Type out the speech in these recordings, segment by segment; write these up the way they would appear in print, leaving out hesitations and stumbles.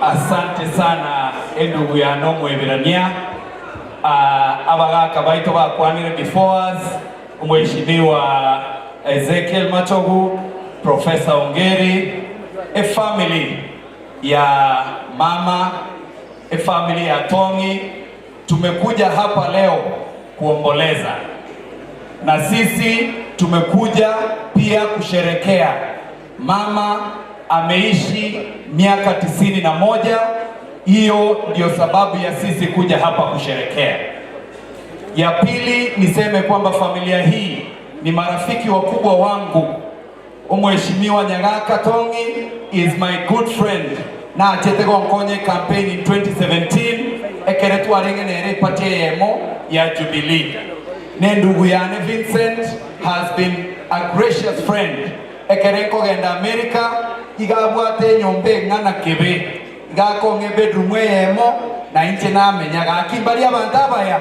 Asante sana endugu yane Omoibirania. Abagaka baito bakwanire before us, Omweshimiwa Ezekiel Machogu, Professor Ongeri, efamily ya mama, efamily ya Tong'i, tumekuja hapa leo kuomboleza na sisi tumekuja pia kusherekea. Mama ameishi miaka 91. Hiyo ndio sababu ya sisi kuja hapa kusherekea. Ya pili niseme kwamba familia hii ni marafiki wakubwa wangu. Mheshimiwa Nyagaka Tongi is my good friend na achete gonkonye campaign in 2017 ekere twarenge nere eparty eyemo ya Jubilee. Ne ndugu yane Vincent has been a gracious friend ekere nkogenda America iga abwate enyomba eng'ana kebe iga akong'a ebedroom eyemo na inche namenya gaki mbari abanto abaya.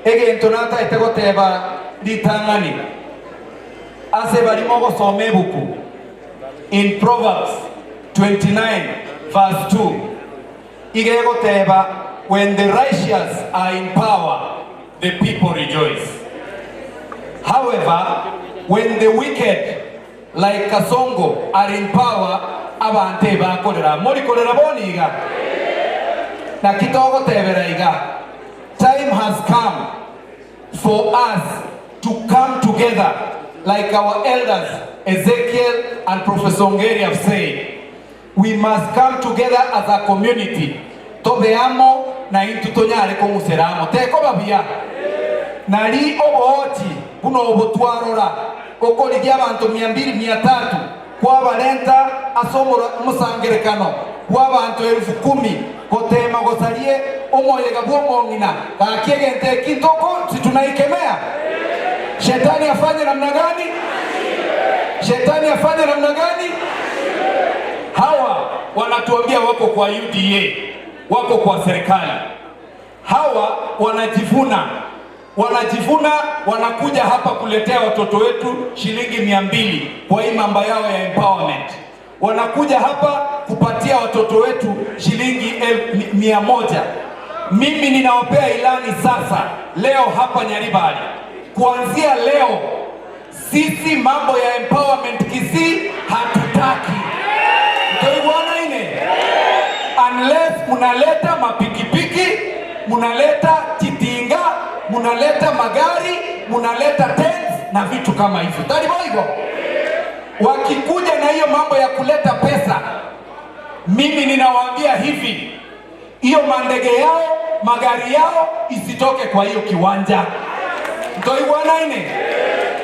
Egento nataete goteba ritang'ani ase baria mogosoma ebuku in Proverbs 29 verse 2 iga egoteba when the righteous are in power the people rejoice however when the wicked like Kasongo are in power abanto ebakorera mori korera bono iga naki togotebera iga time has come for us to come together like our elders Ezekiel and Professor Ongeri have said we must come together as a community tobe amo na intwe tonyare kong'usera amo tekoba buya nari oboochi buna obo twarora okorigia abanto mia mbili mia tatu kwabarenta ase omosangerekano bw'abanto elfu kumi goteema gosarie omoyega bw'omong'ina gaki egento eki ntoko situnaikemea Shetani afanye namna gani? Shetani afanye namna gani? Hawa wanatuambia wako kwa UDA, wako kwa serikali. Hawa wanajivuna, wanajivuna, wanakuja hapa kuletea watoto wetu shilingi 200 kwa hii mambo yao ya empowerment. Wanakuja hapa kupatia watoto wetu shilingi 100. Mimi ninawapea ilani sasa leo hapa Nyaribari, kuanzia leo sisi mambo ya empowerment Kisii hatutaki. Mtoibwana ine unless munaleta mapikipiki, munaleta chitinga, munaleta magari, munaleta tents na vitu kama hivyo. Tari boigo. Wakikuja na hiyo mambo ya kuleta pesa, mimi ninawaambia hivi, hiyo mandege yao magari yao isitoke kwa hiyo kiwanja. Mtoibwana ine.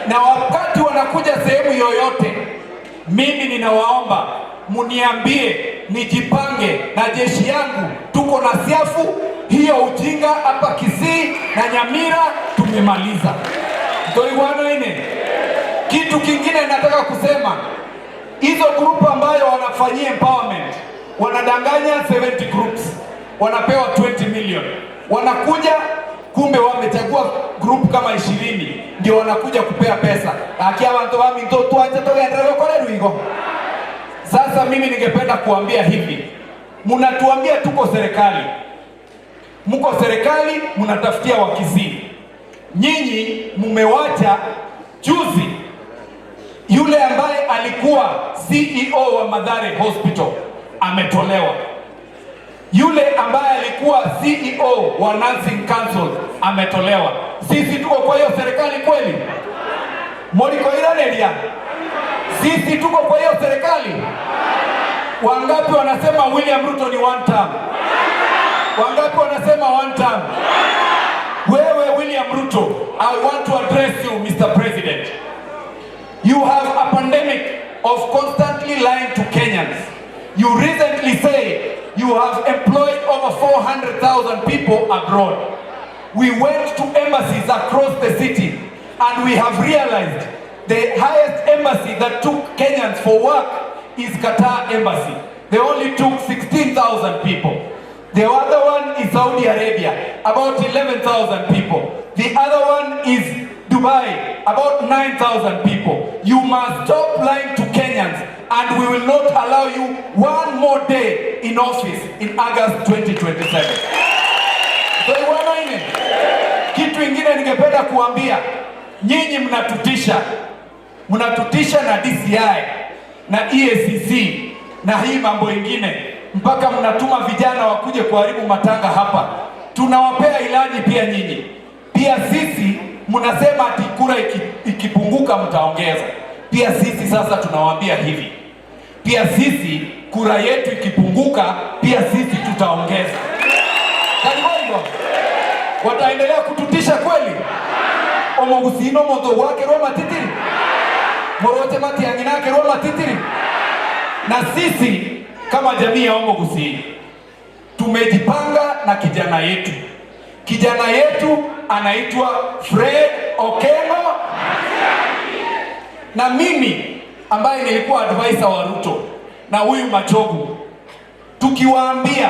Na wakati wanakuja sehemu yoyote, mimi ninawaomba muniambie, nijipange na jeshi yangu, tuko na siafu hiyo ujinga hapa Kisii na Nyamira tumemaliza. Mtoibwana ine. Kitu kingine nataka kusema, hizo group ambayo wanafanyia empowerment wanadanganya 70 groups, wanapewa 20 million, wanakuja kumbe wamechagua group kama 20 ndio wanakuja kupea pesa akia abantu baminto twache tugenderere gukora rwigo. Sasa mimi ningependa kuambia hivi, mnatuambia tuko serikali, mko serikali, mnatafutia Wakisii. Nyinyi mumewacha juzi yule ambaye alikuwa CEO wa Mathare Hospital ametolewa, yule ambaye alikuwa CEO wa Nursing Council ametolewa. Sisi tuko kwa hiyo serikali kweli? Morikoiraneria, sisi tuko kwa hiyo serikali? Wangapi wanasema William Ruto ni one term? Wangapi wanasema one term? Wewe William Ruto, I want to address you Mr. President. You have a pandemic of constantly lying to Kenyans. You recently said you have employed over 400,000 people abroad. We went to embassies across the city and we have realized the highest embassy that took Kenyans for work is Qatar Embassy. They only took 16,000 people. The other one is Saudi Arabia, about 11,000 people. The other one is Dubai, about 9,000 people. You must stop lying to Kenyans. Kenyans and we will not allow you one more day in office in August 2027. Toigwanaine? Kitu ingine ningependa kuambia nyinyi, mnatutisha, mnatutisha na DCI na EACC na hii mambo ingine, mpaka mnatuma vijana wakuje kuharibu matanga hapa. Tunawapea ilani pia nyinyi pia sisi mnasema ati kura ikipunguka mtaongeza. Pia sisi sasa tunawaambia hivi, pia sisi kura yetu ikipunguka, pia sisi tutaongeza. Kaliboigo wataendelea kututisha kweli? Omogusino moto gwakerwa matitiri moroche matiang'i nakerwa matitiri. Na sisi kama jamii ya Omogusii tumejipanga na kijana yetu. Kijana yetu anaitwa Fred Okengo, na mimi ambaye nilikuwa advisor wa Ruto na huyu Machogu, tukiwaambia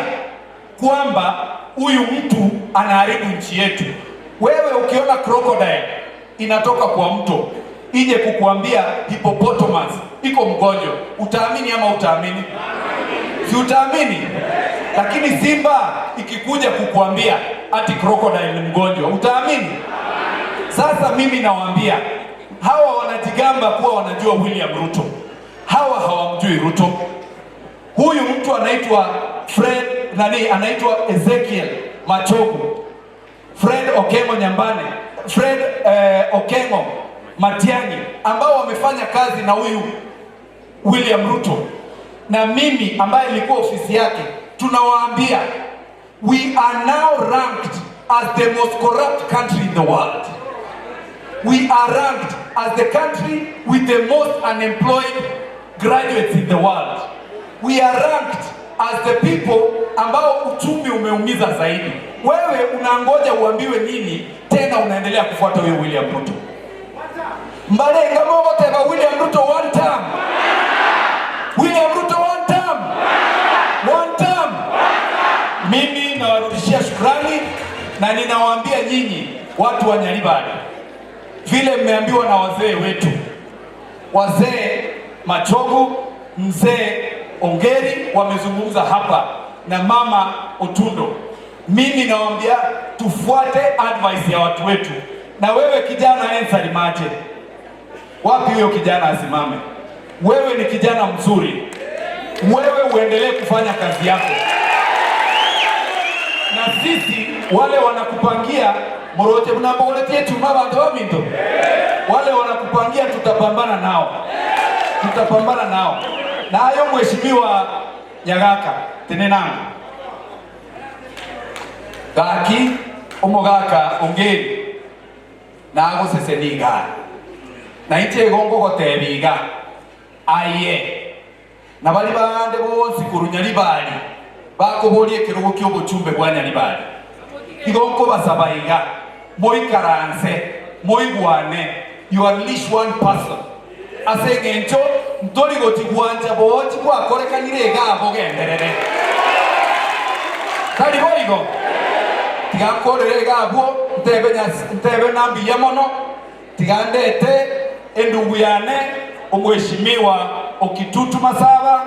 kwamba huyu mtu anaharibu nchi yetu. Wewe ukiona crocodile inatoka kwa mto ije kukuambia hippopotamus iko mgonjwa, utaamini ama utaamini? Si utaamini? Lakini simba ikikuja kukuambia ati crocodile ni mgonjwa, utaamini? Sasa mimi nawaambia hawa wanajigamba kuwa wanajua William Ruto, hawa hawamjui Ruto. Huyu mtu anaitwa Fred nani, anaitwa Ezekiel Machogu, Fred Okengo Nyambane, Fred Okengo Matiang'i, ambao wamefanya kazi na huyu William Ruto na mimi ambaye nilikuwa ofisi yake, tunawaambia we are now ranked as the most corrupt country in the world. We are ranked as the country with the most unemployed graduates in the world. We are ranked as the people ambao uchumi umeumiza zaidi. Wewe unangoja uambiwe nini tena unaendelea kufuata huyo William Ruto? Mbalenga mogoteba William Ruto one term. William Ruto one term. One term. Mimi nawarudishia shukrani na ninawaambia nyinyi watu wa Nyaribari, vile mmeambiwa na wazee wetu, wazee Machogu, mzee Ongeri wamezungumza hapa na mama Otundo. Mimi nawaambia tufuate advice ya watu wetu. Na wewe kijana Ensari Mache, wapi huyo kijana asimame? Wewe ni kijana mzuri, wewe uendelee kufanya kazi yako, na sisi wale wanakupangia moroche mnambogoletie chuma bantu baminto, wale wanakupangia tutapambana nao, tutapambana nao. Na hayo mheshimiwa Nyagaka tenenanga gaki omogaka ongeri nagoseseniga na inche igo ngogotebi iga aye na bari bande bonsi korwa Nyaribari bakoboria ekerogo kia obochumbe bwa Nyaribari igo nkobasaba iga moikaranse moigwane, you unleash one person ase eng'encho ntori gochigwancha boochi bwakorekanire iga bogenderere tari boigo tiga nkorere iga abwo ntebe ntebe nambiya mono tiga ndete endugu yane omweshimiwa Okitutu Masaba.